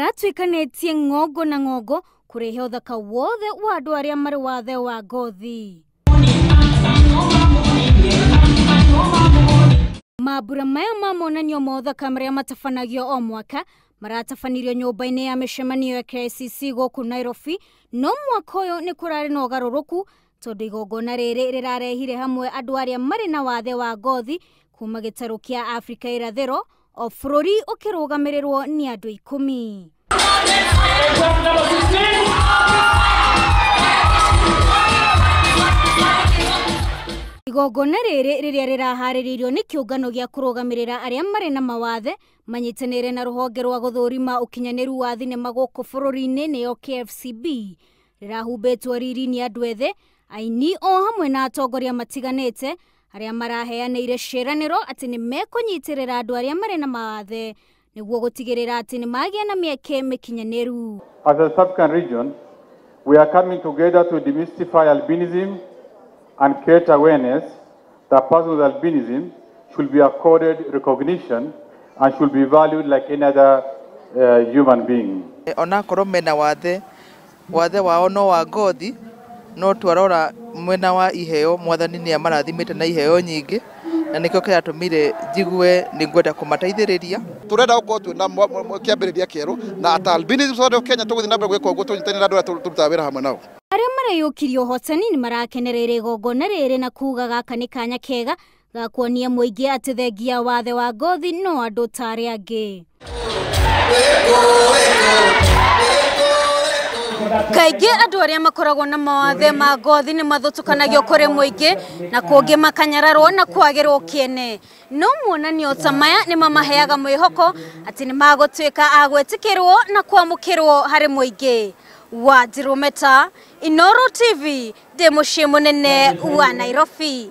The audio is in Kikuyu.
Maratuĩkanĩtie ng'ongo na ng'ongo kũrehe ũthaka wothe wa andũ arĩa marĩ wathe wa ngothi. Mambura maya ma monanio ma ũthaka marĩa matabanagio o mwaka maratafanirio nyũmba-inĩ ya mĩcemanio ya KICC gũkũ Nairobi, no mwaka ũyũ nĩ kũrarĩ na ũgarũrũku tondũ igongona rĩrĩ rĩrarehire hamwe andũ arĩa marĩ na wathe wa ngothi kuma gĩtarũ kĩa Afrika irathĩro, o bũrũri ũkĩrũgamĩrĩrwo nĩ andũ 10. Igongona rĩrĩ rĩrĩa rĩraharĩrĩirio nĩ kĩũngano gĩa kũrũgamĩrĩra arĩa marĩ na mawathe manyitanĩire na rũhonge rwa gũthũrima ũkinyanĩru wa thinema gũkũ bũrũri-inĩ nĩyo KFCB, rĩrahumbĩtwo riri nĩ andũ ethĩ, aini o hamwe na atongoria matiganĩte arĩa maraheanĩire ciĩranĩro atĩ nĩ mekũnyitĩrĩra andũ arĩa marĩ na mawathe nĩguo gũtigĩrĩra atĩ nĩ magĩa na mĩeke mĩkinyanĩru. As a African region, we are coming together to demystify albinism and create awareness that persons with albinism should be accorded recognition and should be valued like any other human being. Onakorwo mena wathe, wathe wao no wa ngothi, no twarora mwena wa iheo mwathani nĩ amarathimĩte na iheo nyingĩ, na nĩkĩo kĩratũmire njigue nĩ ngwenda kũmateithĩrĩria. Turenda gũkorwo twĩna kĩambĩrĩria kĩerũ na ata Albinism Society of Kenya tũgũthiĩ na mbere gwĩka ũguo tũnyitanĩre na andũ arĩa tũrutaga wĩra hamwe nao. Arĩa mareyũkirie ũhotani nĩ marakenereire igongona rĩrĩ na kuga gaka nĩ kanya kega ga kuonia mũingĩ atĩ thengia wathe wa ngothi no andũ ta arĩa angĩ. Kaingĩ andũ arĩa makoragwo na mawathe ma ngothi nĩ mathũtũkanagio kũrĩ mũingĩ na kũngĩ makanyararwo na kwagĩrwo kĩene, no muonanio ta maya nĩ mamaheaga mwĩhoko atĩ nĩ magũtuĩka a gwĩtĩkĩrwo na kwamũkĩrwo harĩ mũingĩ. Wanjirũ Meta, Inooro TV, ndĩ mũciĩ mũnene wa Nairobi.